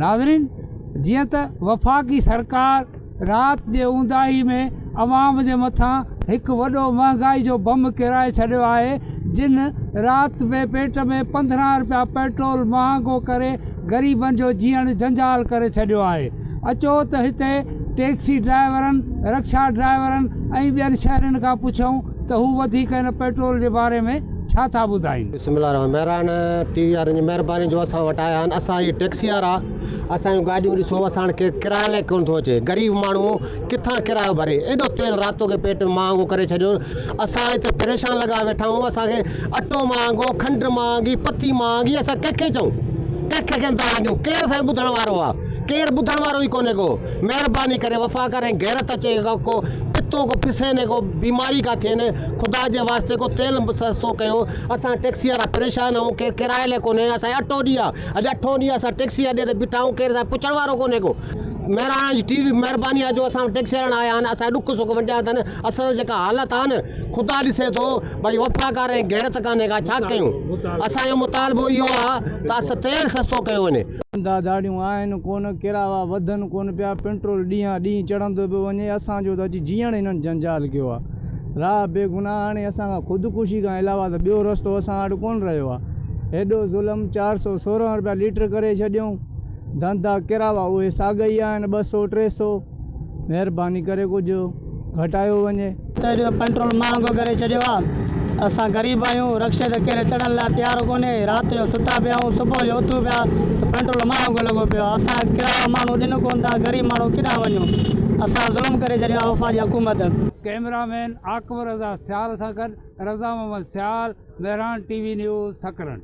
ناظرين جيئن ته وفاقي سرڪار رات جي اونداهي ۾ عوام جي مٿان هڪ وڏو مهانگائي جو بم ڪيرائي ڇڏيو آهي جن رات ۾ پيٽ ۾ 15 رپيا پيٽرول مهانگو ڪري غريبن جو جيئڻ جنجال ڪري ڇڏيو آهي اچو ته هتي ٽيڪسي ڊرائيورن، رڪشا ڊرائيورن ۽ ٻين شهرين کان پڇون ته هو وڌيڪ هن پيٽرول جي باري ۾ ڇا ٿا ٻڌائين. بسم الله الرحمن مهراڻ ٽي وي وارن جي مهرباني جو اسان وٽ آيا آهن اسان هي ٽيڪسي وارا اسان جون گاڏيون ڏسو اسان کي ڪرايي لاء ڪونه ٿو اچي غريب ماڻهو ڪٿان ڪرايو ڀري ايڏو تيل راتو کي پيٽ ۾ مهانگو ڪري ڇڏيو اسان هتي پريشان لڳا ويٺا آهيون اسان کي اٽو مهانگو کنڊ مهانگي پتي مهانگي اسان ڪنهن کي چئون ڪنهن کي دانهن ڏيون ڪير اسان کي ٻڌڻ وارو آهي ڪير ٻڌڻ وارو ئي ڪونهي ڪو مهرباني ڪري وفا ڪر ۽ غيرت اچي ڪو پتو ڪو ڦسي نه ڪو بيماري ڪا ٿئي نه خدا جي واسطي ڪو تيل سستو ڪيو اسان ٽيڪسي وارا پريشان آهيون ڪير ڪرايي لاء ڪونهي اسان کي اٽو ڏي آ اڄ اٺون ڏينهن اسان ٽيڪسي اڏي تي بيٺا آهيون ڪير اسان کي پڇڻ وارو ڪونهي ڪو مهراڻ جي ٽي وي مهرباني آهي جو اسان وٽ ٽيڪسي وارا آيا آهن اسان جا ڏک سک ونڊيا اٿن اسان جي جيڪا حالت آهي نه خدا ڏسي ٿو ڀئي وفا ڪار ۽ غيرت ڪانهي ڪا ڇا ڪيون اسان جو مطالبو اهو آهي ته اسان تيل سستو ڪيو وڃي. ڌنڌا ڌاڙيون آهن ڪونه، ڪراوا وڌن ڪونه پيا، پيٽرول ڏينهان ڏينهن چڙهندو پيو وڃي، اسان جو ته اچي جيئڻ هنن جنجال ڪيو آهي. راهه بيگناهه هاڻي اسان کان خودڪشي کان علاوه ته ٻيو رستو اسان وٽ ڪونه رهيو آهي. هيڏو ظلم 416 رپيا ليٽر ڪري ڇڏيائون. ڌنڌا ڪراوا اهي ساڳئي آهن 200 300. مهرباني ڪري ڪجهه گهٽايو وڃي. ته پيٽرول مهانگو ڪري ڇڏيو آ اسان غريب آهيون رڪشي تي ڪير چڙهڻ لاء تيار ڪونهي رات جو ستا پيا آهيون صبح جو اٿون پيا ته پيٽرول مهانگو لڳو پيو آ اسان ڪرايو ماڻهو ڏن ڪونه ٿا غريب ماڻهو ڪيڏانهن وڃون اسان ظلم ڪري ڇڏيو آ وفاقي حڪومت. ڪئميرا مين عاقب رضا سيال سان گڏ Raza Muhammad Sial, Mehran T V news, Sakrand.